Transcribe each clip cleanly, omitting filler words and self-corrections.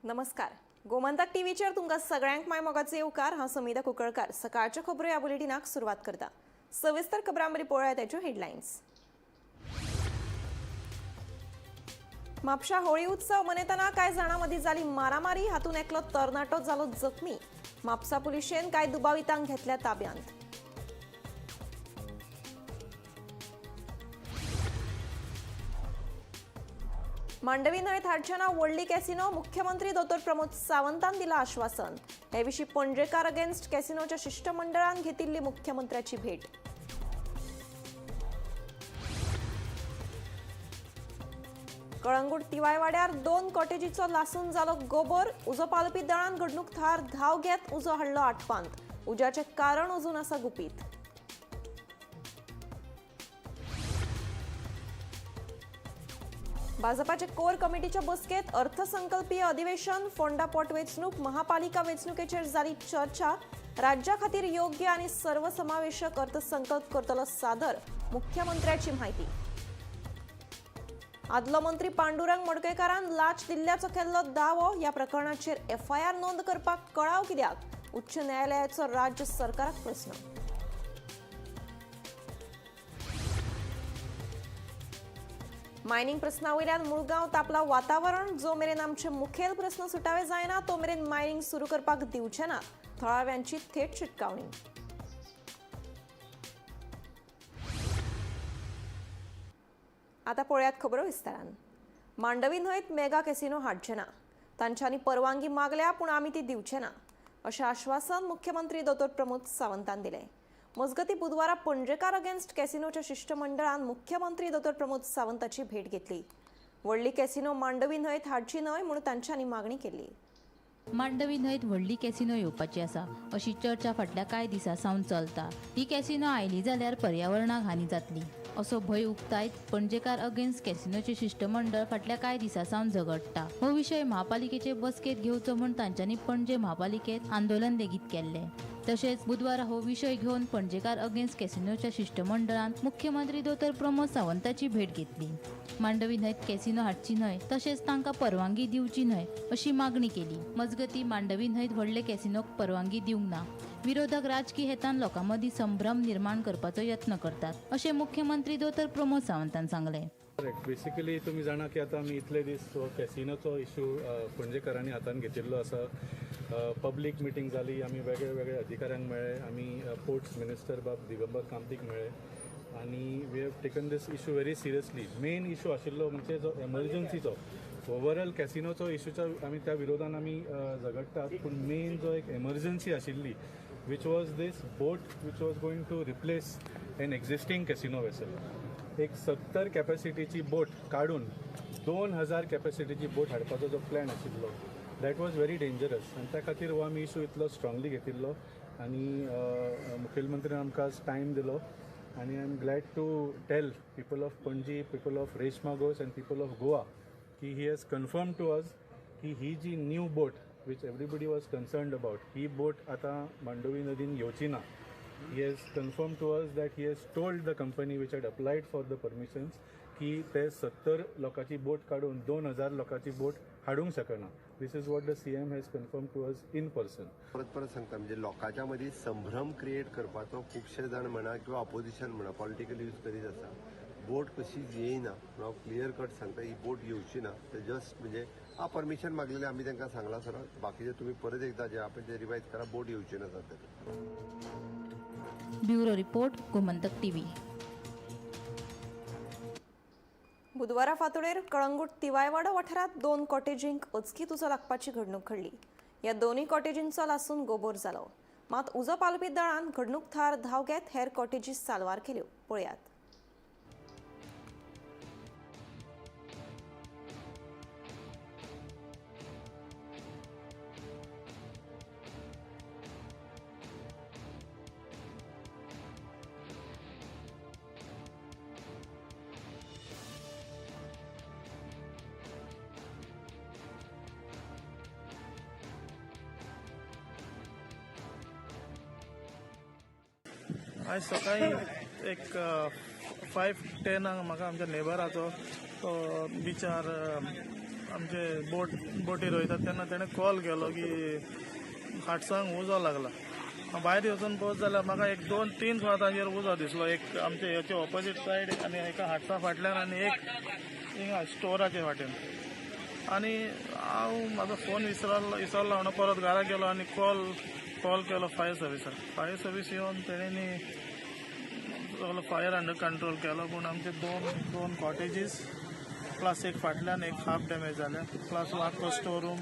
नमस्कार, गोमंतक टीव्हीचेर तुमकां सगळ्यांक माय मोगाचो येवकार. हांव समिता कुंकळकार. सकाळच्यो खबरो ह्या बुलेटिनाक सुरवात करता. सविस्तर खबरां मदीं पळोवया ताच्यो हेडलायन्स. म्हापशा होळी उत्सव मनयतना कांय जाणां मदीं जाली मारामारी. हातूंत एकलो तरणाटो जालो जखमी. म्हापसा पुलिशेन कांय दुबावितांक घेतल्या ताब्यांत. मांडवी न्हंयत हाडचे ना व्हडली कॅसिनो. मुख्यमंत्री दोतोर प्रमोद सावंतान दिला आश्वासन. हे विशीं पणजेकार अगेन्स्ट कॅसिनोच्या शिष्टमंडळान घेतिल्ली मुख्यमंत्र्याची भेट. कळंगूट तिवायवाड्यार 2 कॉटेजीचो लासून जालो गोबर. उजो पालोवपी दळान घडणूक थळार धांव घेत उजो हाडलो आटपांत. उज्याचें कारण अजून आसा गुपीत. भाजपाचे कोर कमिटीच्या बसकेत अर्थसंकल्पीय अधिवेशन, फोंडा पोटवेंचणूक, महापालिका वेंचणुकेचेर जाली चर्चा. राज्या खातीर योग्य आनी सर्वसमावेशक अर्थसंकल्प करतलो सादर, मुख्यमंत्र्याची म्हायती. आदलो मंत्री पांडुरंग मडकयकारान लाच दिल्ल्याचो केल्लो दावो. ह्या प्रकरणाचेर एफआयआर नोंद करपाक कळाव कित्याक? उच्च न्यायालयाचो राज्य सरकाराक प्रस्न. मायनिंग प्रस्ना वयल्यान मुळगांव तापला वातावरण. जो मेरेन आमचे मुखेल प्रस्न सुटावे जायना तो मेरेन मायनिंग सुरू करपाक दिवचे ना, थळाव्यांची थेट शिटकावणी. आता पळयात खबरो विस्तारान. मांडवी न्हंयत मेगा कॅसिनो हाडचे ना. तांच्यांनी परवानगी मागल्या, पूण आमी ती दिवचे ना, अशें आश्वासन मुख्यमंत्री दोतोर प्रमोद सावंतान दिलें. मजगतीं, बुधवारा पणजेकार अगेन्स्ट कॅसिनोच्या शिष्टमंडळान मुख्यमंत्री दोतोर प्रमोद सावंताची भेट घेतली. व्हडली कॅसिनो मांडवी न्हंयत हाडची न्हय म्हूण तांच्यांनी मागणी केल्ली. मांडवी न्हंयत व्हडली कॅसिनो येवपाची आसा अशी चर्चा फाटल्या कांय दिसां सावन चलता. ही कॅसिनो आयली जाल्यार पर्यावरणाक हानी जातली असो भंय उक्तायत पणजेकार अगेन्स्ट कॅसिनोचे शिष्टमंडळ फाटल्या कांय दिसां सावन झगडटा. हो विशय म्हापालिकेचे बसकेंत घेवचो म्हूण तांच्यांनी पणजे म्हापालिकेंत आंदोलन लेगीत केल्लें. तशेंच बुधवारा हो विशय घेवन पणजेकार अगेन्स्ट कॅसिनोच्या शिष्टमंडळान मुख्यमंत्री दोतोर प्रमोद सावंताची भेट घेतली. मांडवी न्हंयत कॅसिनो हाडची न्हय तशेंच तांकां परवानगी दिवची न्हय अशी मागणी केली. मजगतीं, मांडवी न्हंयत व्हडले कॅसिनोक परवानगी दिवंक ना. विरोधक राजकी हेतान लोकां मदीं संभ्रम निर्माण करपाचो यत्न करतात अशें मुख्यमंत्री दोतोर प्रमोद सावंतान सांगलें. करेक्ट. बेसिकली तुमी जाणा की आतां आमी इतले दीस हो कॅसिनोचो इशू पणजेकारांनी हातान घेतिल्लो आसा. पब्लीक मिटींग जाली, आमी वेगळे वेगळे अधिकाऱ्यांक मेळ्ळे, आमी पोर्ट्स मिनिस्टर बाब दिगंबर कामतीक मेळ्ळे आनी we have taken this issue very seriously. Main issue आशिल्लो म्हणजे जो एमर्जन्सीचो, ओवरऑल कॅसिनोचो इशूच्या आमी त्या विरोधान आमी झगडटात, पूण मेन जो एक एमर्जन्सी आशिल्ली, which was this boat which was going to replace an existing casino vessel. एक 70 कॅपॅसिटीची बोट काडून 2000 कॅपॅसिटीची बोट हाडपाचो जो प्लॅन आशिल्लो, that was very dangerous. आनी त्या खातीर हो आमी इशू इतलो स्ट्रांगली घेतिल्लो आनी मुखेलमंत्र्यान आमकां आज टायम दिलो आनी I am glad to tell people of Panaji, people of Reis Magos and people of Goa की he has confirm to us की ही जी new boat which everybody was concerned about, ही बोट आतां मांडवी नदीन येवची ना. He has confirmed to us that he has told the company which had applied for the permissions की ते 70 लोकांची बोट काडून 2000 लोकांची बोट हाडूंक शकना. This is what the CM has confirm to us in person. परत परत सांगता, म्हणजे लोकांच्या मदीं संभ्रम क्रिएट करपाचो खुबशे जाण म्हणा किंवा ऑपोजिशन म्हणा पॉलिटिकल यूज करीत आसा. बोट कशीच येयना म्हण हांव क्लियर कट सांगता, ही बोट येवची ना. ते जस्ट म्हणजे हा परमिशन मागलेलें आमी तांकां सांगलां सर, बाकीचे तुमी परत एकदा जे आहा ते रिवायज करा, बोट येवची ना sir. Bureau report, Gomantak TV. बुधवारा फांतोडेर कळंगूट तिवायवाडो वाठारांत 2 कॉटेजींक अचकीत उजो लागपाची घडणूक घडली. ह्या दोनूय कॉटेजींचो लासून गोबोर जालो. मात उजो पालोवपी दळान घडणूक थळार धांव घेत हेर कॉटेजी साल्वार केल्यो. पळयात. आयज सकाळी एक 5:10 म्हाका आमच्या नेबराचो तो बिचार आमचे बोटीर वयता तेन्ना तेणें कॉल केलो की हाटसांक उजो लागला. हांव भायर वचून पळोवत जाल्यार म्हाका एक 2-3 सुवातांचेर उजो दिसलो. एक आमचे हेचे ऑपोजीट सायड आनी एका हाटसा फाटल्यान आनी एक हिंगा स्टोराचे वाटेन. आनी हांव म्हाजो फोन विसरलो म्हणून परत घरा गेलो आनी कॉल केलो फायर सर्विसाक. फायर सर्वीस येवन तेणेंनी सगलो फायर अंडर कंट्रोल केलो. पूण आमचे दोन कॉटेजीस प्लस एक फाटल्यान एक हाफ डॅमेज जाल्या, प्लस आख्खो स्टोर रूम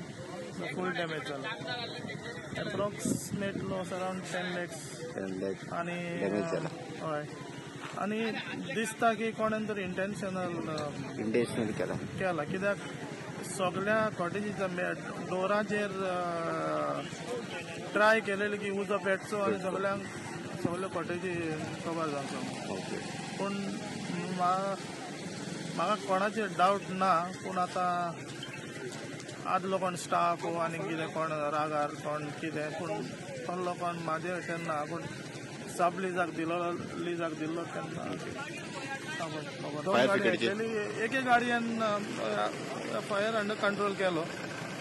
फूल डॅमेज जाला. Approximate loss around 10 lakhs. आनी हय, आनी दिसता की कोणेन तरी इंटेन्शनल केला, कित्याक सगल्या कॉटेजीच्या डोराचेर ट्राय केलेली की उजो पेटचो आनी सगल्यांक सगल्यो कॉटेजी कवर जावचो. पूण म्हाका कोणाचेर डावट ना, पूण आतां आदलो कोण स्टाफ हो आनी कितें कोण रागार कोण कितें, पूण तसलो कोण म्हाजे वटेन ना. पूण सब लिजाक दिल्लो तेन्ना दोन गाडी येयली, एके गाडयेन फायर अंडर कंट्रोल केलो.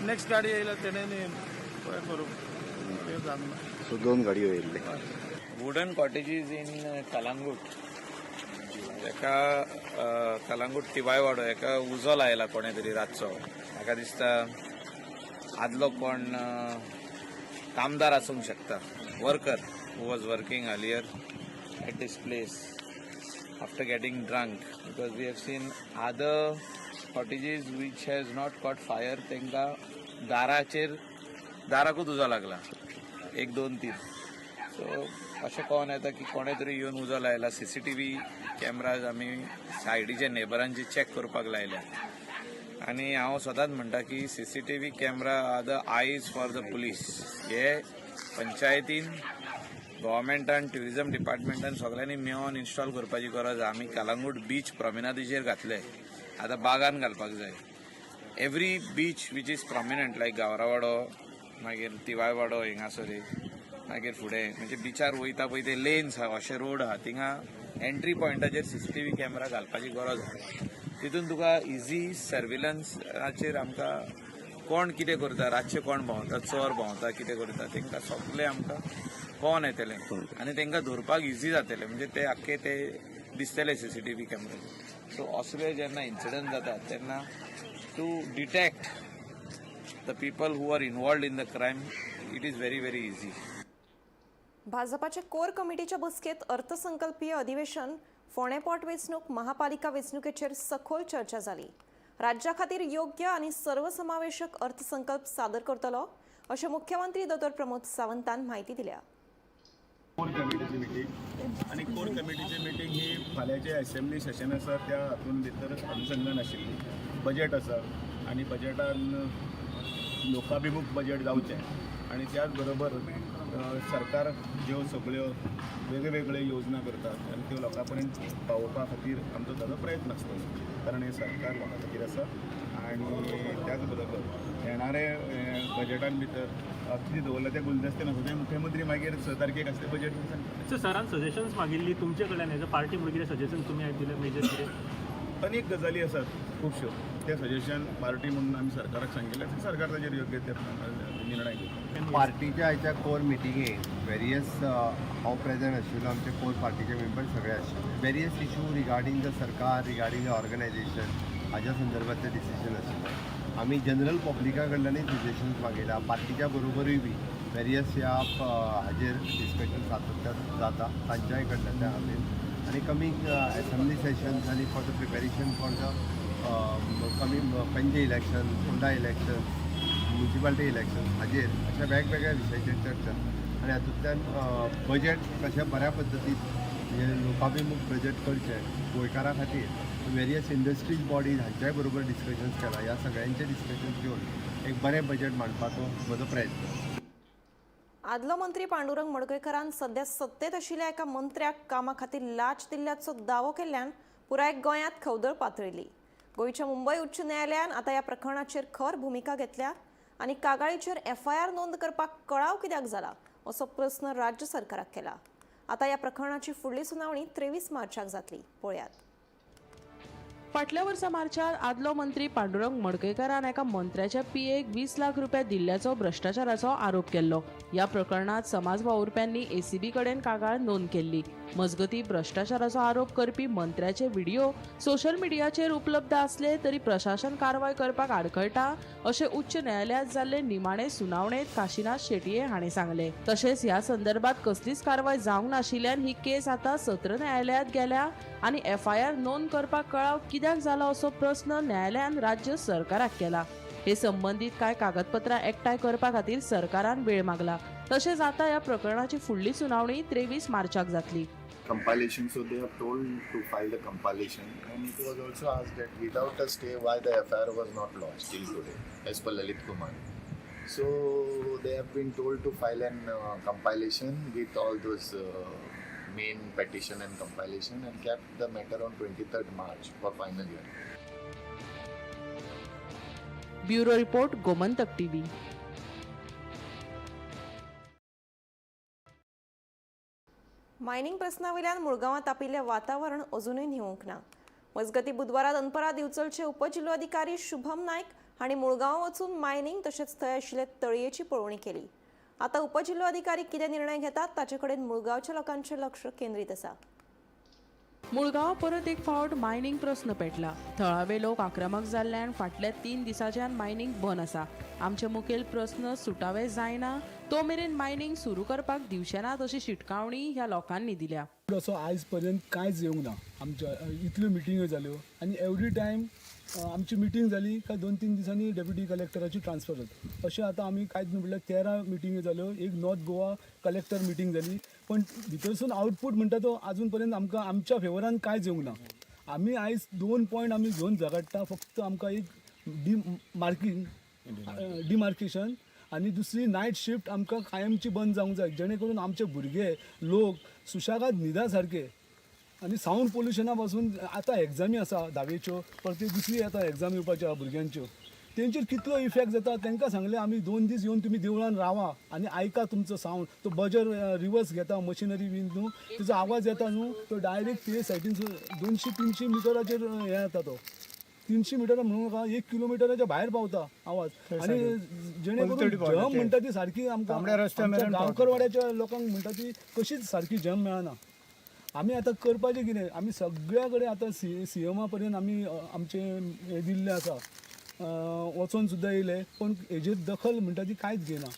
नेक्स्ट गाडी येयल्या तेणें करूंक जावंक ना. दोन गाडयो येयल्ले. वुडन कॉटेजीस इन कलांगूट, एका कलांगूट तिवायवाडो एका उजो लायला कोणे तरी रातचो. म्हाका दिसता आदलो कोण कामदार आसूंक शकता, worker who was working earlier at this place after getting drunk, because we have seen other cottages which has not caught fire. तांकां दाराकूच उजो लागला 1, 2, 3. सो अशें कळोन येता की कोणे तरी येवन उजो लायला. CCTV cameras आमी सायडीच्या नेबरांचे चॅक करपाक लायल्या आनी हांव सदांच म्हणटा की CCTV camera are the eyes for the police. हे पंचायतीन, गव्हर्मेंटान, ट्युरिजम डिपार्टमेंटान सगळ्यांनी मेळोन इन्स्टॉल करपाची गरज. आमी कलांगूट बीच प्रॉमिनादीचेर घातले, आतां बागान घालपाक जाय. Every beach which is prominent like Gavrawado, मागीर तिवायवाडो हिंगासर, मागीर फुडें म्हणजे बिचार वयता पळय ते लेन्स आहा, अशे रोड आहा, थिंगा एंट्री पॉयंटाचेर CCTV camera घालपाची गरज आहा. तितून तुका इजी सर्विलन्साचेर आमकां कोण कितें करता, रातचे कोण भोंवता, चोर भोंवता, कितें करता, तांकां सगळें आमकां कोण येतलें आनी तांकां धरपाक इजी जातलें. म्हणजे ते आख्खे ते दिसतले CCTV कॅमेराचेर. सो असले जेन्ना इन्सिडंट जाता तेन्ना to detect the people who are involved in the crime it is very very easy. भाजपाचे कोर कमिटीच्या बसकेत अर्थसंकल्पीय अधिवेशन, फोंडें पोट वेंचणूक, महापालिका वेंचणुकेचेर सखोल चर्चा जाली. राज्या खातीर योग्य आनी सर्वसमावेशक अर्थसंकल्प सादर करतलो अशें मुख्यमंत्री दोतोर प्रमोद सावंतान म्हायती दिल्या. कोर कमिटीची मिटींग आनी कोर कमिटीची मिटींग ही फाल्यांचे असेंब्ली सेशन आसा त्या हातून भितर अनुसंधान आशिल्ली. बजेट आसा आनी बजेटान लोकाभिमुख बजेट जावचें आनी त्याच बरोबर सरकार ज्यो सगळ्यो वेगळे वेगळे योजना करतात आनी त्यो लोकां पर्यंत पावोवपा खातीर आमचो ताजो प्रयत्न आसतलो, कारण हें सरकार लोकां खातीर आसा. आनी त्याच बरोबर येणारे बजेटान भितर कितें दवरलां तें गुलदस्ते नासता, तें मुख्यमंत्री मागीर 6 तारखेक आसता बजेट सांगता. सर, सरान सजेशन्स मागिल्ली तुमचे कडल्यान एज अ पार्टी म्हणून कितें सजेशन तुमी दिले मेजर कितें? अनेक गजाली आसात खुबश्यो, ते सजेशन पार्टी म्हणून आमी सरकाराक सांगिल्लें, सरकार ताजेर योग्य ते निर्णय घेता. पार्टीच्या आयच्या कोर मिटिंगेक वेरियस हांव प्रेजंट आशिल्लो, आमचे कोर पार्टीचे मेंबर सगळे आशिल्ले. वेरियस इशू रिगार्डींग the सरकार, रिगार्डींग the organisation हाज्या संदर्भातले डिसिजन आशिल्ले. आमी जनरल पब्लिका कडल्यानूय सजेशन्स मागयला, पार्टीच्या बरोबरूय बी वेरियस ह्या हाजेर डिस्कशन सातत्यान जाता तांच्याय कडल्यान त्या खातीर. आनी कमींग एसेंब्ली सेशन्स आनी for the preparation for the coming Panaji election, Ponda election, municipality election हाजेर अशा वेगवेगळ्या विशयाचेर चर्चा आनी हातूंतल्यान बजेट कशें बऱ्या पद्दतीन म्हणजे लोकाभिमुख बजेट करचें गोंयकारां खातीर वेरियस इंडस्ट्रीज बॉडीज हांच्याय बरोबर डिस्कशन्स केला. ह्या सगळ्यांचे डिस्कशन्स घेवन एक बरें बजेट मांडपाचो म्हजो प्रयत्न. आदलो मंत्री पांडुरंग मडकयकरान सध्या सत्तेत आशिल्ल्या एका मंत्र्याक कामा खातीर लाच दिल्ल्याचो दावो केल्ल्यान पुराय गोंयांत खवदळ पातळिल्ली. गोंयच्या मुंबय उच्च न्यायालयान आतां ह्या प्रकरणाचेर खर भुमिका घेतल्या आनी कागाळीचेर एफआयआर नोंद करपाक कळाव कित्याक जाला असो प्रस्न राज्य सरकाराक केला. आतां ह्या प्रकरणाची फुडली सुनावणी 23 मार्चाक जातली. पळयात. फाटल्या वर्सा मार्चात आदलो मंत्री पांडुरंग मडकयकारान एका मंत्र्याच्या पीएक 20 लाख रुपया दिल्ल्याचो भ्रश्टाचाराचो आरोप केल्लो. ह्या प्रकरणात समाज वावुरप्यांनी एसीबी कडेन कागाळ नोंद केल्ली. मजगती भ्रश्टाचाराचो आरोप करपी मंत्र्याचे व्हिडिओ सोशल मिडियाचेर उपलब्ध आसले तरी प्रशासन कारवाय करपाक आडखळटा अशें उच्च न्यायालयांत जाल्ले निमाणे सुनावणेंत काशीनाथ शेटये हांणी सांगलें. तशेंच ह्या संदर्भात कसलीच कारवाय जावंक नाशिल्ल्यान ही केस आतां सत्र न्यायालयांत गेल्या आनी एफआयआर नोंद करपाक कळाव कित्याक जालो असो प्रस्न न्यायालयान राज्य सरकाराक केला. हे संबंदीत कांय कागदपत्रां एकठांय करपा खातीर सरकारान वेळ मागला. तशेंच आतां ह्या प्रकरणाची फुडली सुनावणी 23 मार्चाक जातली. Compilation, so they have told to file the compilation, and it was also asked that without a stay why the FIR was not lodged till today as per Lalit Kumar. So they have been told to file an compilation with all those main petition and compilation and kept the matter on 23rd March for final hearing. Bureau report, Gomantak TV. Mining प्रस्नावयल्यान मुळगांवां तापिल्लें वातावरण अजुनूय न्हिवूंक ना. मजगती बुधवारा दनपरां दिवचलचे उपजिल्लोधिकारी शुभम नायक हांणी मुळगांवां वचून mining तशेंच थंय आशिल्ले तळयेची पळोवणी केली. आतां उपजिल्लोधिकारी कितें निर्णय घेतात ताचे कडेन मुळगांवच्या लोकांचें लक्ष केंद्रीत आसा. मुळगांव परत एक फावट मायनिंग प्रस्न पेटला. थळावे लोक आक्रमक जाल्ल्यान फाटल्या 3 दिसांच्यान मायनिंग बंद आसा. आमचे मुखेल प्रस्न सुटावे जायना तो मेरेन मायनिंग सुरू करपाक दिवचे नात अशी शिटकावणी ह्या लोकांनी दिल्या. असो आयज पर्यंत कांयच येवंक ना. आमच्या इतल्यो मिटिंग्यो जाल्यो आनी एवरी टायम आमची मिटींग जाली काय 2-3 दिसांनी डेप्युटी कलेक्टराची ट्रान्सफर जाता. अशें आतां आमी कांयच न्हू म्हणल्यार 13 मिटिंग्यो जाल्यो, एक नॉर्थ गोवा कलेक्टर मिटींग जाली, पण भितरसून आउटपूट म्हणटा तो आजून पर्यंत आमकां आमच्या फेवरान कांयच येवंक ना. आमी आयज 2 पॉयंट आमी घेवन झगडटा. फक्त आमकां एक डिमार्केशन आनी दुसरी नायट शिफ्ट आमकां कायमची बंद जावंक जाय, जेणे करून आमचे भुरगे लोक सुशेगाद न्हिदा सारके आनी सावंड पोल्युशना पासून. आतां एग्जामी आसा 10वेच्यो, परती दुसरी आतां एग्जाम येवपाच्यो आहा भुरग्यांच्यो, तेंचेर कितलो इफेक्ट जाता. तांकां सांगलें आमी 2 दीस येवन तुमी देवळान रावा आनी आयका तुमचो सावंड. तो बजर रिवर्स घेता मशिनरी बीन न्हू, तेजो आवाज येता न्हू, तो डायरेक्ट ते सायडीन 200-300 मिटराचेर हें येता. तो 300 मिटर म्हणूं नाका, 1 किलोमिटराच्या भायर पावता आवाज. आनी जेणे करून जम म्हणटा ती सारकी आमकां गांवकरवाड्याच्या लोकांक म्हणटा ती कशीच सारकी जम मेळना. आमी आतां करपाचें कितें, आमी सगळ्या कडेन आतां सीएमा पर्यंत आमी आमचें हें दिल्लें आसा, वचोन सुद्दां येयले, पूण हेजेर दखल म्हणटा ती कांयच घेयना.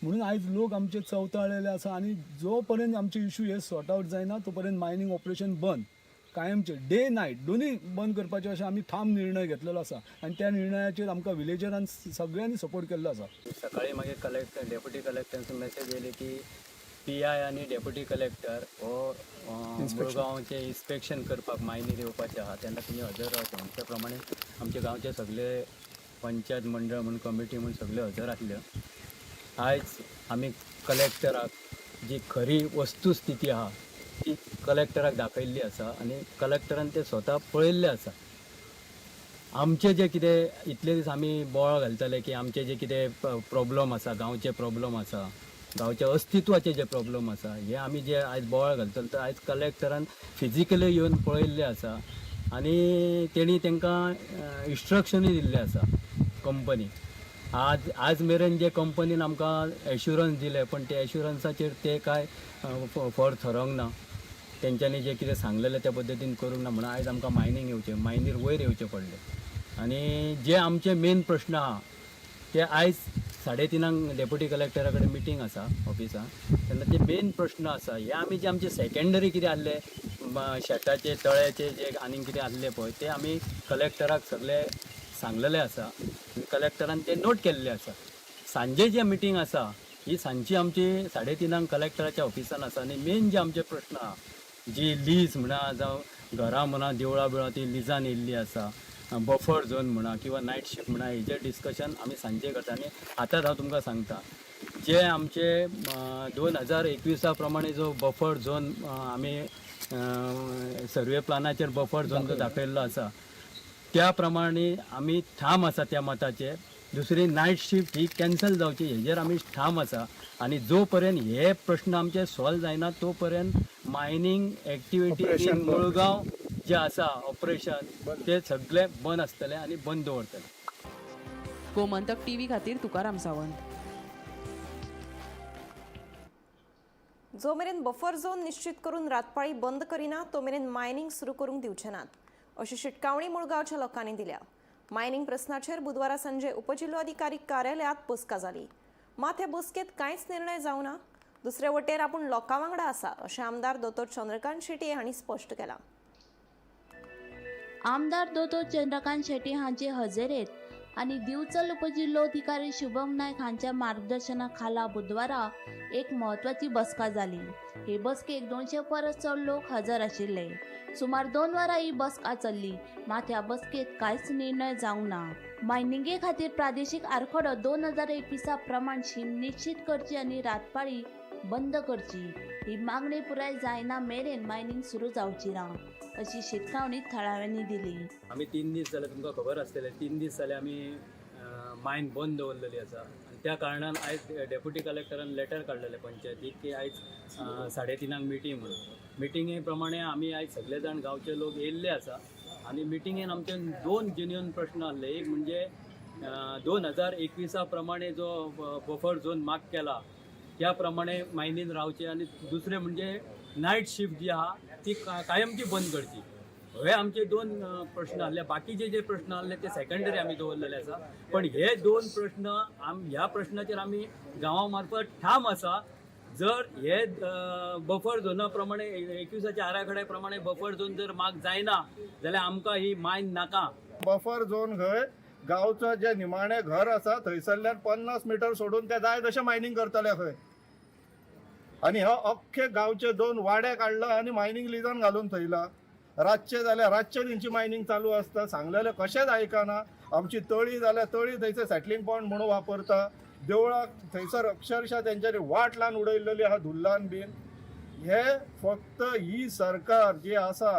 म्हणून आयज लोक आमचे चवताळलेले आसा आनी जो पर्यंत आमचे इशू हे सॉर्ट आवट जायना तो पर्यंत मायनींग ऑपरेशन बंद, कायमचें डे नायट दोनूय बंद करपाचें अशें आमी ठाम निर्णय घेतलेलो आसा आनी त्या निर्णयाचेर आमकां विलेजरान सगळ्यांनी सपोर्ट केल्लो आसा. सकाळी मागीर कलेक्टर डेप्युटी कलेक्टरांचो मेसेज येयली की पी I आनी डेप्युटी कलेक्टर हो मुळगांवचें इन्स्पेक्शन करपाक मायनीर येवपाचें आहा, तेन्ना तुमी हजर रावचें. त्या प्रमाणे आमच्या गांवचे सगळे पंचायत मंडळ म्हूण कमिटी म्हूण सगळे हजर आसले. आयज आमी कलेक्टराक जी खरी वस्तुस्थिती आहा ती कलेक्टराक दाखयल्ली आसा आनी कलेक्टरान ते स्वता पळयल्लें आसा. आमचे जे कितें इतले दीस आमी बोवाळ घालताले की आमचे जे कितें प्रॉब्लम आसा, गांवचे प्रॉब्लम आसा, गांवच्या अस्तित्वाचे जे प्रॉब्लम आसा, हे आमी जे आयज बोवाळ घालतले तर आयज कलेक्टरान फिजिकली येवन पळयल्लें आसा आनी तेणी तांकां इन्स्ट्रक्शनूय दिल्लें आसा कंपनी. आज मेरेन जे कंपनीन आमकां एश्युरन्स दिले पण ते एश्युरन्साचेर ते कांय फर थरोंक ना. तेंच्यांनी जें कितें सांगलेलें त्या पद्दतीन करूंक ना म्हणून आयज आमकां मायनींग येवचें, मायनीर वयर येवचें पडलें. आनी जे आमचे मेन प्रश्न आहा ते आयज 3:30 डेप्युटी कलेक्टरा कडेन मिटींग आसा ऑफिसान, तेन्ना ते मेन प्रश्न आसा हे आमी जे आमचे सेकेंडरी कितें आहले शेताचे तळ्याचे जे आनीक कितें आहले पळय ते आमी कलेक्टराक सगळे सांगलेले आसा आनी कलेक्टरान ते नोट केल्ले आसा. सांजे जे मिटींग आसा ही सांजची आमची 3:30 कलेक्टराच्या ऑफिसान आसा आनी मेन जे आमचे प्रश्न आहा जी लीज म्हणा जावं घरां म्हणा देवळां बिळां ती लिजान येयल्ली आसा, बफर झोन म्हणा किंवा नायट शिफ्ट म्हणा, हेजेर डिस्कशन आमी सांजे करता. आनी आतांच हांव तुमकां सांगता जे आमचे 2021 प्रमाणे जो बफर झोन आमी सर्वे प्लानाचेर बफर झोन जो दाखयल्लो आसा त्या प्रमाणे आमी ठाम आसा त्या मताचेर. दुसरी नायट शिफ्ट ही कॅन्सल जावची हेजेर आमी ठाम आसा आनी जो पर्यंत हे प्रश्न आमचे सॉल्व जायना तो पर्यंत मायनींग एक्टिविटी इन मुळगांव जे आसा ऑपरेशन ते सगळे बंद आसतले आनी बंद दवरतले. गोमंतक टीव्ही खातीर तुकाराम सावंत. जो मेरेन बफर झोन निश्चित करून रातपाळी बंद करिना तो मेरेन मायनिंग सुरू करूंक दिवचे नात अशी शिटकावणी मुळगांवच्या लोकांनी दिल्या. मायनिंग प्रस्नाचेर बुधवारा सांजे उपजिल्लोधिकारी कार्यालयांत बसका जाली. मात हे बसकेंत कांयच निर्णय जावना. दुसरे वटेन आपूण लोकां वांगडा आसा अशें आमदार दोतोर चंद्रकांत शेट्ये हांणी स्पश्ट केलां. आमदार दोतोर चंद्रकांत शेट्ये हांचे हजेरेंत आनी दिवचल उपजिल्लोधिकारी शुभम नायक हांच्या मार्गदर्शना खाला बुधवारा एक म्हत्वाची बसका जाली. हे बसकेक 200 परस चड लोक हजर आशिल्ले. सुमार 2 वरां ही बसका चल्ली. मात ह्या बसकेंत कांयच निर्णय जावंक ना. मायनिंगे खातीर प्रादेशीक आरखडो 2021 प्रमाण शीम निश्चित करची आनी रातपाळी बंद करची ही मागणी पुराय जायना मेरेन मायनिंग सुरू जावची ना अशी शिटकावणी थळाव्यांनी दिली. आमी 3 दीस जाले, तुमकां खबर आसतलें, 3 दीस जाले आमी मायन बंद दवरलेली आसा आनी त्या कारणान आयज डेप्युटी कलेक्टरान लेटर काडलेलें पंचायतीक की आयज 3:30 मिटींग म्हणून. मिटिंगे प्रमाणे आमी आयज सगळे जाण गांवचे लोक येयल्ले आसा आनी मिटिंगेन आमचे 2 जेन्युअन प्रश्न आसले. एक म्हणजे 2021 प्रमाणे जो बफर झोन मार्क केला त्या प्रमाणे मायनीन रावचे आनी दुसरें म्हणजे नायट शिफ्ट जी आहा ती कायमची बंद करची. हे आमचे 2 प्रश्न आसले. बाकीचे जे प्रश्न आसले ते सेकंडरी आमी दवरलेले आसा, पण हे 2 प्रश्न ह्या प्रश्नाचेर आमी गांवा मार्फत ठाम आसा. जर हे बफर झोना प्रमाणे 21 आराखड्या प्रमाणे बफर झोन जर मार्क जायना जाल्यार आमकां ही मायन नाका. बफर झोन खंय गांवचो जे निमाणें घर आसा थंयसरल्यान 50 मिटर सोडून ते जाय तशें मायनींग करतले खंय. आनी हो अख्खे गांवचे 2 वाडे काडला आनी मायनींग लिजान घालून थंयला. रातचे जाल्यार रातचे तेंची मायनींग चालू आसता. सांगलेलें कशेंच आयकना. आमची तळी जाल्यार तळी थंयसर सेटलिंग पॉयंट म्हणून वापरता. देवळाक थंयसर अक्षरशः तेंच्यांनी वाट लावन उडयल्लेली आहा धुल्लान बीन. हे फक्त ही सरकार जी आसा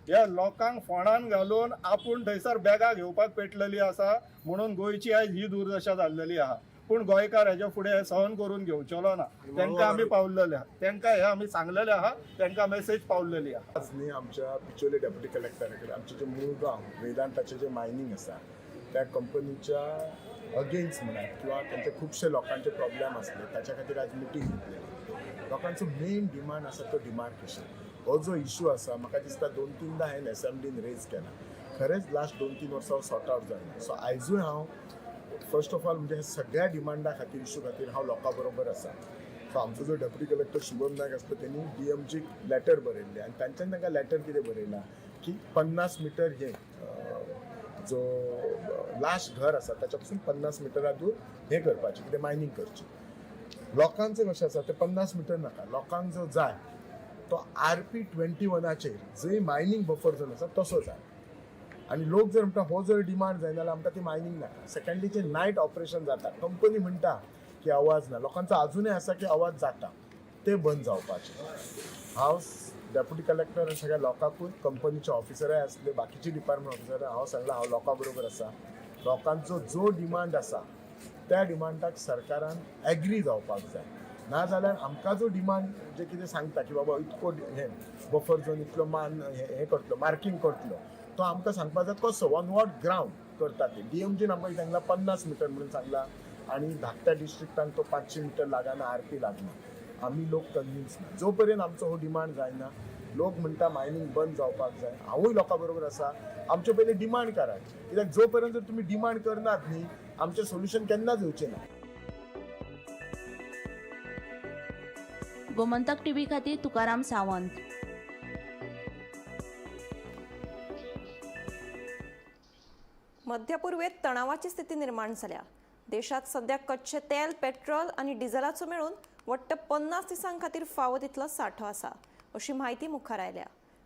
ह्या लोकांक फोंडान घालून आपूण थंयसर बॅगां घेवपाक पेटलेली आसा म्हणून गोंयची आयज ही दुर्दशा जाल्लेली आहा. पूण गोंयकार हेच्या फुडें सहन करून घेवचेलो ना. तांकां आमी पावलेले आहा, तांकां हे आमी सांगलेले आहा, तांकां मेसेज पावलेली आहा. आज न्ही आमच्या बिचोले डेप्युटी कलेक्टरा कडेन आमचे जे मुळगांव वेदांताचें जें मायनींग आसा त्या कंपनीच्या अगेन्स्ट म्हणात किंवा तांचे खुबशे लोकांचे प्रॉब्लेम आसले ताच्या खातीर आज मिटींग घेतलेली. लोकांचो मेन डिमांड आसा तो डिमार्केशन. हो जो इशू आसा म्हाका दिसता 2-3 हांवें एसेंब्लीन रेज केला. खरेंच लास्ट 2-3 वर्सां सॉर्ट आवट जायना. सो आयजूय हांव फर्स्ट ऑफ ऑल म्हणजे सगळ्या डिमांडा खातीर इशू खातीर हांव लोकां बरोबर आसा. सो आमचो जो डेप्युटी कलेक्टर शुभम नायक आसलो तेणी DMG letter बरयल्लें आनी तांच्यान तांकां लेटर कितें बरयलां की 50 मिटर हे जो लास्ट घर आसा ताच्या पासून 50 मिटरा दूर हें करपाचें कितें मायनींग करची. लोकांचें कशें आसा तें 50 मिटर नाका, लोकांक जो जाय तो RP 21 जंय मायनींग बफर झोन आसा तसो जाय. आनी लोक जर म्हणटा हो जर डिमांड जायना जाल्यार आमकां ती मायनींग नाका. सेकंडली जे नायट ऑपरेशन जाता कंपनी म्हणटा की आवाज ना, लोकांचो आजुनूय आसा की आवाज जाता, ते बंद जावपाचें. हांव डेप्युटी कलेक्टर आनी सगळ्या लोकांकूय कंपनीचे ऑफिसरय आसले बाकीचे डिपार्टमेंट ऑफिसर हांव सांगलां हांव लोकां बरोबर आसा. लोकांचो जो डिमांड आसा त्या डिमांडाक सरकारान एग्री जावपाक जाय. ना जाल्यार आमकां जो डिमांड जे कितें सांगता की बाबा इतको हें बफर झोन इतलो मान हें करतलो मार्कींग करतलो तो आमकां सांगपाक जाय कसो ऑन what ground करता ते. DMG आमकां सांगला 50 मिटर म्हणून सांगला आनी धाकट्या डिस्ट्रिक्टान तो 500 मिटर लागना, RP लागना. आमी लोक कन्विन्स ना. जो पर्यंत आमचो हो डिमांड जायना लोक म्हणटा मायनींग बंद जावपाक जाय. हांवूय लोकां बरोबर आसा. आमचे पयलीं डिमांड करात कित्याक जो पर्यंत जर तुमी डिमांड करनात न्ही आमचें सोल्युशन केन्नाच येवचें ना. गोमंतक टीव्ही खातीर तुकाराम सावंत. मध्य पूर्वेत तणावाची स्थिती निर्माण जाल्या. देशात सध्या कच्चे तेल, पेट्रोल आनी डिझेलाचो मेळून वट्ट 50 दिसां खातीर फावो तितलो सांठो आसा अशी म्हायती मुखार आयल्या.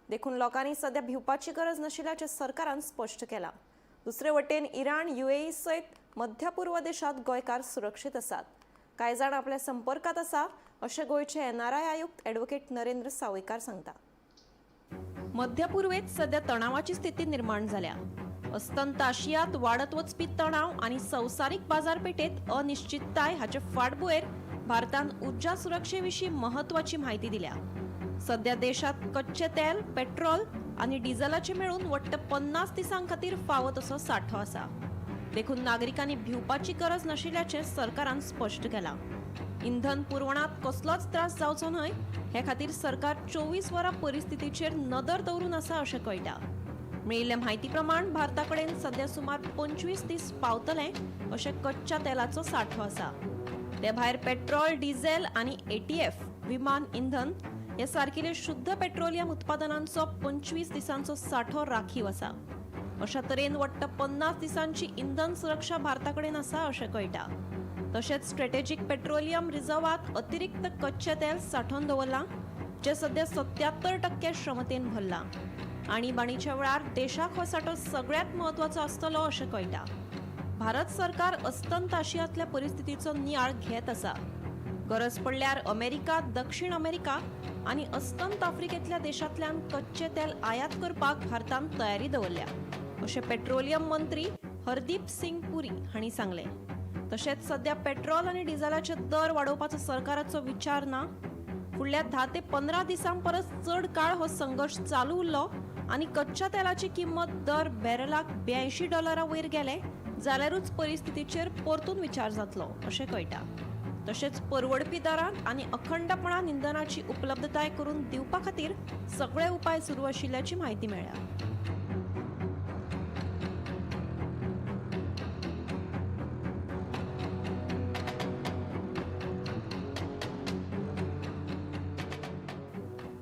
देखून लोकांनी सध्या भिवपाची गरज नाशिल्ल्याचें सरकारान स्पश्ट केलां. दुसरे वटेन इराण, UAE सयत मध्य पूर्व देशात गोंयकार सुरक्षीत आसात. कांय जाण आपल्या संपर्कात आसा अशें गोंयचे NRI आयुक्त ॲडव्होकेट नरेंद्र सावयकार सांगता. मध्य पूर्वेत सध्या तणावाची स्थिती निर्माण जाल्या. अस्तंत आशियांत वाडत वचपी तणाव आनी संवसारीक बाजारपेठेत अनिश्चितताय हाचे फाटभुंयेर भारतान उर्जा सुरक्षे विशीं म्हत्वाची म्हायती दिल्या. सध्या देशांत कच्चें तेल, पेट्रोल आनी डिझलाचे मेळून वट्ट 50 दिसां खातीर फावो तसो सांठो आसा. देखून नागरिकांनी भिवपाची गरज नाशिल्ल्याचें सरकारान स्पश्ट केलां. इंधन पुरवणांत कसलोच त्रास जावचो न्हय हे खातीर सरकार 24 वरां परिस्थितीचेर नदर दवरून आसा अशें कळटा. मेळिल्ले म्हायती प्रमाण भारता कडेन सध्या सुमार 25 दीस पावतले अशें कच्च्या तेलाचो सांठो आसा. ते भायर पेट्रोल, डिझेल आनी ATF विमान इंधन हे सारकिले शुद्ध पेट्रोलियम उत्पादनांचो 25 दिसांचो सांठो राखीव आसा. अशा तरेन वट्ट 50 दिसांची इंधन सुरक्षा भारता कडेन आसा अशें कळटा. तशेंच स्ट्रॅटेजीक पेट्रोलियम रिझर्वांत अतिरिक्त कच्चें तेल सांठोवन दवरलां, जें सध्या 77% क्षमतेन भरलां. आणीबाणीच्या वेळार देशाक हो सांठो सगळ्यांत म्हत्वाचो आसतलो अशें कळटा. भारत सरकार अस्तंत आशियांतल्या परिस्थितीचो नियाळ घेत आसा. गरज पडल्यार अमेरिका, दक्षिण अमेरिका आनी अस्तंत आफ्रिकेंतल्या देशांतल्यान कच्चें तेल आयात करपाक भारतान तयारी दवरल्या अशें पेट्रोलियम मंत्री हरदीप सिंग पुरी हांणी सांगलें. तशेंच सध्या पेट्रोल आनी डिझेलाचे दर वाडोवपाचो सरकाराचो विचार ना. फुडल्या 10 ते 15 दिसां परस चड काळ हो संघर्श चालू उरलो आनी कच्च्या तेलाची किंमत दर बॅरलाक $82 वयर गेले जाल्यारूच परिस्थितीचेर परतून विचार जातलो अशें कळटा. तशेंच परवडपी दरांत आनी अखंडपणान इंधनाची उपलब्धताय करून दिवपा खातीर सगळे उपाय सुरू आशिल्ल्याची म्हायती मेळ्ळ्या.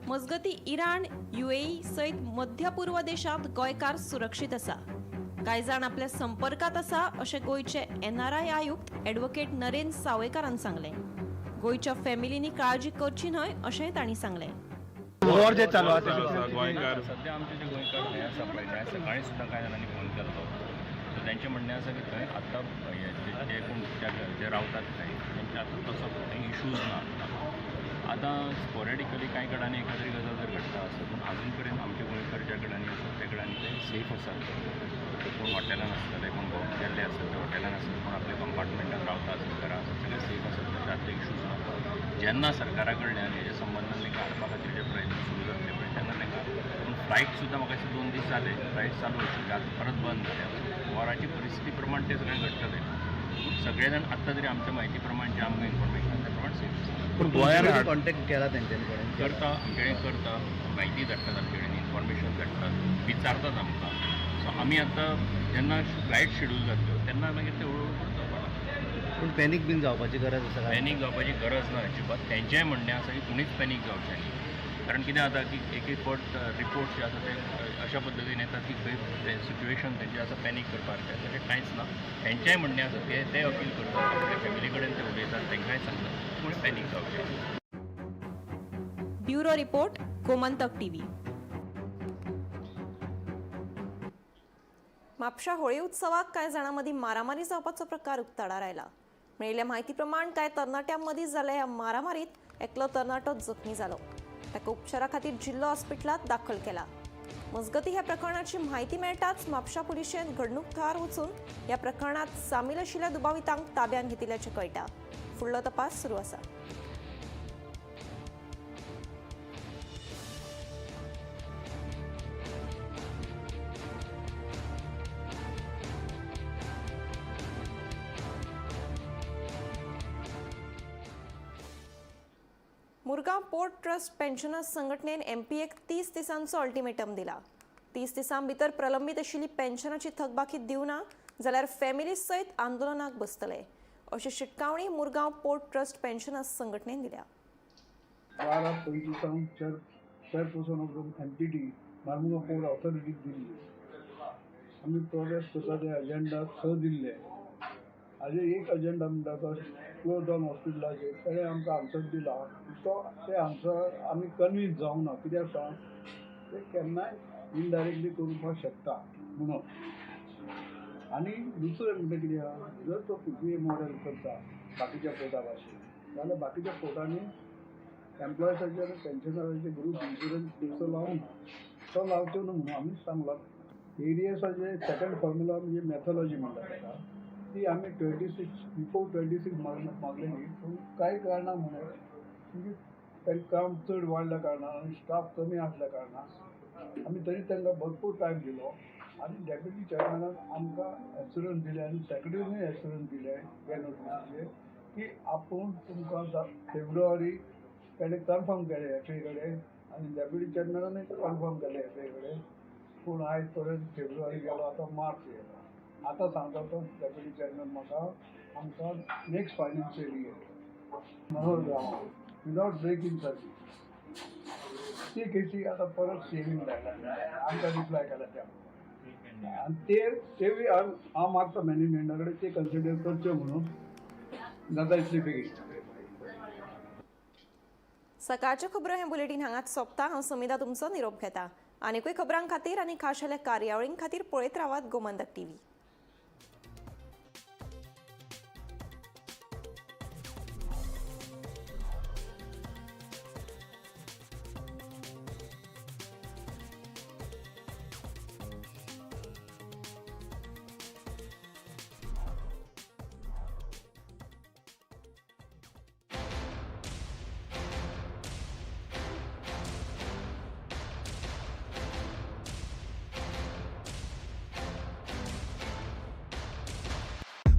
मजगती इराण, UAE सयत मध्य पूर्व देशांत गोंयकार सुरक्षीत आसा. कांय जाण आपल्या संपर्कांत आसा अशें गोंयचे NRI आयुक्त ॲडव्होकेट नरेंद्र सावयकारान सांगलें. गोंयच्या फॅमिलींनी काळजी करची न्हय अशेंय तांणी सांगलें. गोंयकार सध्या आमचे जे गोंयकार हे आसा पळय, ते सकाळी सुद्दां कांय जाणांनी फोन केल्लो. सो तेंचें म्हणणें आसा की थंय आतां जे कोण जे रावतात थंय तेंचे आतां तसो थंय इशूज ना. आतां स्पोरेडिकली कांय कडेन एखाद्री गजाल जर घडटा आसत, पूण आजून पर्यंत आमचे गोंयकार ज्या कडेन आसात त्या कडेन ते सेफ आसात. कोण हॉटेलान आसतले, कोण गेल्ले आसत ते हॉटेलान आसत, कोण आपल्या कंपार्टमेंटान रावता आसत, घरा आसत, सगळे सेफ आसत. तशें आतां इशूज ना. जेन्ना सरकारा कडल्यान हेजे संबंदान तांकां हाडपा खातीर जे प्रयत्न सुरू जातले पळय तेन्ना तांकां, पूण फ्लायट सुद्दां म्हाका दिसता 2 दीस जाले फ्लायट चालू आशिल्ली, आतां परत बंद जाल्या. वॉराची परिस्थिती प्रमाण तें सगळें घडटलें. पूण सगळे जाण आत्तां तरी आमच्या म्हायती प्रमाण जें आमकां इन्फॉर्मेशन आसा त्या प्रमाण सेफ आसा. पूण गोंयांत कॉन्टॅक्ट केला तेंच्यानी करता, आमचे कडेन करता, म्हायती धाडटात, आमचे कडेन इन्फॉर्मेशन धाडटात, विचारतात आमकां. सो आमी आतां जेन्ना फ्लायट शेड्यूल जातल्यो तेन्ना मागीर ते हळूहळू करता. पूण पॅनीक बीन जावपाची गरज आसा? पॅनीक जावपाची गरज ना अजिबात. तेंचेंय म्हणणें आसा की कोणीच पॅनीक जावचें न्ही. कारण कितें जाता की एक एक फावट रिपोर्ट्स जे आसा ते अशा पद्दतीन येतात की खंय सिट्युएशन तेंचें आसा पॅनीक करपाक, तशें कांयच ना. तेंचेंय म्हणणें आसा, ते अपील करतात, आपल्या फॅमिली कडेन ते उलयतात, तांकांय सांगतात कोणी पॅनीक जावचें. Bureau report, Gomantak TV. म्हापशा होळी उत्सवाक कांय जाणां मदीं मारामारी जावपाचो प्रकार उक्ताडार आयला. मेळिल्ल्या म्हायती प्रमाण कांय तरणाट्यां मदीं जाल्ल्या ह्या मारामारीत एकलो तरणाटो जखमी जालो. ताका उपचारा खातीर जिल्लो हॉस्पिटलांत दाखल केला. मजगती ह्या प्रकरणाची म्हायती मेळटाच म्हापशा पुलिशेन घडणूक थळार वचून ह्या प्रकरणात सामील आशिल्ल्या दुबावितांक ताब्यांत घेतिल्ल्याचें कळटा. फुडलो तपास सुरू आसा. मुरगांव पोर्ट ट्रस्ट पेन्शनर्स संघटनेन MPAक 30 दिसांचो अल्टिमेटम दिला. 30 दिसां भितर प्रलंबीत आशिल्ली पेन्शनाची थकबाकी दिवना जाल्यार फॅमिली सयत आंदोलनाक बसतले अशी शिटकावणी मुरगांव पोर्ट ट्रस्ट पेन्शनर्स संघटनेन दिल्या. 12/25 chairperson of MPT Marmugao port ऑथॉरिटीक दिल्ली. आमी प्रोग्रेस करता ते अजेंडा 6 दिल्ले. हाजे एक अजेंडा म्हणटा तो क्लोज डावन हॉस्पिटलाचेर ताणें आमकां आन्सर दिला. तो ते आन्सर आमी कन्विन्स जावंक ना. कित्याक सांग, ते केन्नाय इनडायरेक्टली करूपाक शकता म्हणून. आनी दुसरें म्हणटा कितें आहा, जर तो PPA model करता बाकीच्या पोर्टा भाशेन जाल्यार बाकीच्या पोर्टांनी एम्प्लॉयसाचे आनी पेन्शनराचे ग्रूप इन्शुरन्स दिवचो लावना, तो लावचो न्हू म्हणून आमी सांगला. एरियर्साचे सेकंड फॉर्म्युला म्हणजे मॅथॉलॉजी म्हणटा ताका, ती आमी 26 बिफोर 26 मागलेली. पूण कांय कारणां म्हणून म्हणजे तांकां काम चड वाडल्या कारणान आनी स्टाफ कमी आसल्या कारणान आमी तरी तांकां भरपूर टायम दिलो आनी डेप्युटी चेअरमॅनान आमकां एश्युरन्स दिलें आनी सेक्रेटरीनूय एश्युरन्स दिलें ह्या नोटिसीचेर की आपूण तुमकां फेब्रुवारी ताणें कन्फर्म केलें एफ ए कडेन आनी डेप्युटी चेअरमॅनानूय कन्फर्म केलें एफ ए कडेन. पूण आयज पर्यंत फेब्रुवारी गेलो, आतां मार्च येयलो. आतां सांगता तो डेप्युटी चेअरमॅन म्हाका आमकां नेक्स्ट फायनान्शियल इयर मनोहर गांवां विदावट ब्रेकींग सर्वीस ती केसी आतां परत सेवींग जायला आमकां रिप्लाय केला त्या प्रमाणे. आनी ते बी हांव मागता मॅनेजमेंटा कडेन ते कन्सिडर करच्यो म्हणून जाता इतले बेगीन. सकाळच्यो खबरो हें बुलेटीन हांगाच सोंपता. हांव समिता तुमचो निरोप घेता. आनीकूय खबरां खातीर आनी खाशेल्या कार्यावळीं खातीर पळयत रावात गोमंतक टीव्ही.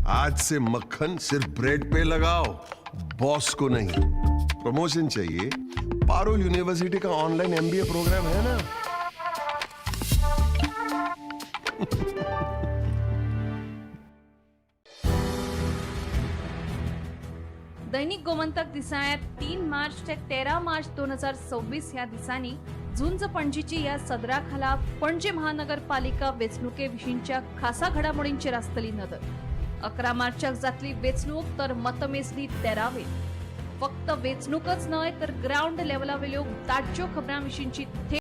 आज से मक्खन सिर्फ ब्रेड पे लगाओ, बॉस को नहीं. प्रमोशन चाहिए? पारुल यूनिवर्सिटी का ऑनलाइन एमबीए प्रोग्राम है ना. दैनिक गोमंतक दिसाळ्यांत 3 मार्च ते 13 मार्च 2026 ह्या दिसांनी झुंज पणजीची ह्या सदरा खाला पणजे महानगरपालिका वेंचणुके विशींच्या खासा घडामोडींचेर आसतली नदर. 11 मार्चाक जातली वेंचणूक तर मतमेजणी 13वेर. फक्त वेंचणूकच न्हय तर ग्रावंड लेवलावेल्यो ताज्यो खबरां विशींची थेट